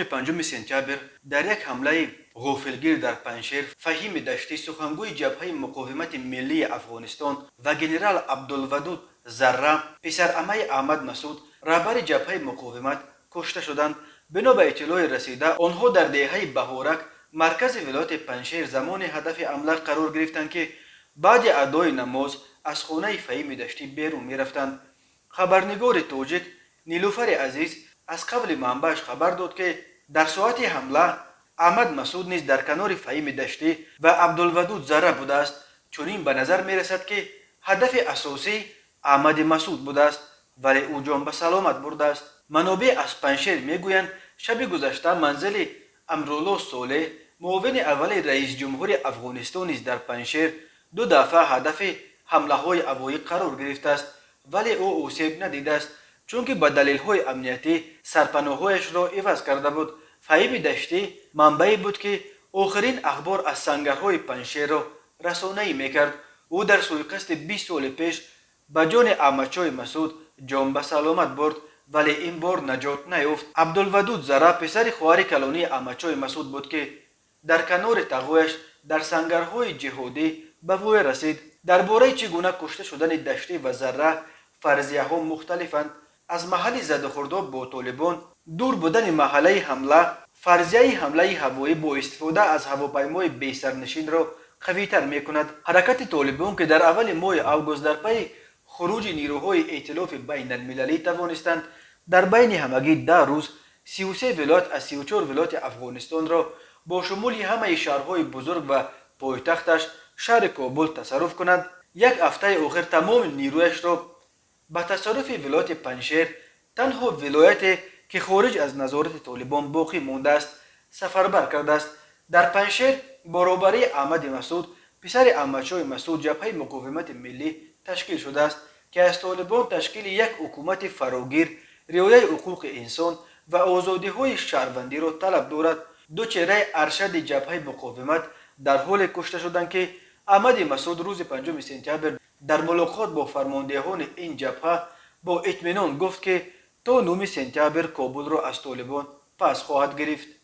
Ҳуҷуми 5 сентябр дар як ҳамлаи ғофилгир дар Панҷшер Фаҳими Даштӣ, сухангӯи Ҷабҳаи муқовимати миллии Афғонистон, ва генерал Абдулвадуд Зарра, писарамаи Аҳмад Масуд, раҳбари Ҷабҳаи муқовимат, кушта шуданд. Бино ба иттилои расида, онҳо дар деҳаи Баҳорак, маркази вилояти Панҷшер, замоне ҳадафи ҳамла қарор гирифтанд, ки баъди адои намоз аз хонаи Фаҳими Даштӣ берун мерафтанд. Хабарнигори тоҷик Нилуфари Азиз аз қавли манбааш хабар дод, ки дар соати ҳамла Аҳмад Масуд низ дар канори Фаҳими Даштӣ ва Абдулвадуд Зарра будааст. Чунин ба назар мерасад, ки ҳадафи асосӣ Аҳмади Масуд будааст, вале ӯ ҷон ба саломат бурдааст. Манобеъ аз Панҷшер мегӯянд, шаби гузашта манзили Амрулло Солеҳ, муовини аввали раисҷумҳури Афғонистон, низ дар Панҷшер ду дафъа ҳадафи ҳамлаҳои ҳавоӣ қарор гирифтааст, вале ӯ осеб надидааст, чунки ба далелҳои амниятӣ сарпаноҳҳояшро иваз карда буд. Фаҳими Даштӣ манбаъе буд, ки охирин ахбор аз сангарҳои Панҷшерро расонаӣ мекард. Ӯ дар суиқасди 20 соли пеш ба ҷони Аҳмадшоҳи Масуд ҷон ба саломат бурд, вале ин бор наҷот наёфт. Абдулвадуд Зара писари хоҳари калонии Аҳмадшоҳи Масуд буд, ки дар канори тағояш дар сангарҳои ҷиҳодӣ ба воя расид. Дар бораи чӣ гуна кушта шудани Даштӣ ва Зарра фарзияҳо мухталифанд. Аз маҳалли задухӯрдҳо бо толибон дур будани маҳаллаи ҳамла фарзияи ҳамлаи ҳавоӣ бо истифода аз ҳавопаймои бесарнишинро қавитар мекунад. Ҳаракати Толибон, ки дар аввали моҳи август дар пайи хуруҷи нирӯҳои эътилофи байналмилалӣ тавонистанд дар байни ҳамагӣ 10 рӯз 33 вилоят аз 34 вилояти Афғонистонро бо шумули ҳамаи шаҳрҳои бузург ва пойтахташ, шаҳри Кобул, тасарруф кунанд, як ҳафтаи охир тамоми нирӯяшро ба тасарруфи вилояти Панҷшер, танҳо вилояте, ки хориҷ аз назорати Толибон боқӣ мондааст, сафарбар кардааст. Дар Панҷшер бо роҳбарии Аҳмади Масуд, писари Аҳмадшоҳи Масуд, Ҷабҳаи муқовимати миллӣ ташкил шудааст, ки аз Толибон ташкили як ҳукумати фарогир, риояи ҳуқуқи инсон ва озодиҳои шаҳрвандиро талаб дорад. Ду чеҳраи аршади Ҷабҳаи муқовимат дар ҳоле кушта шуданд, ки Аҳмади Масуд рӯзи 5 сентябр дар мулоқот бо фармондеҳони ин ҷабҳа бо итминон гуфт, ки то 9 сентябр Кобулро аз Толибон пас хоҳад гирифт.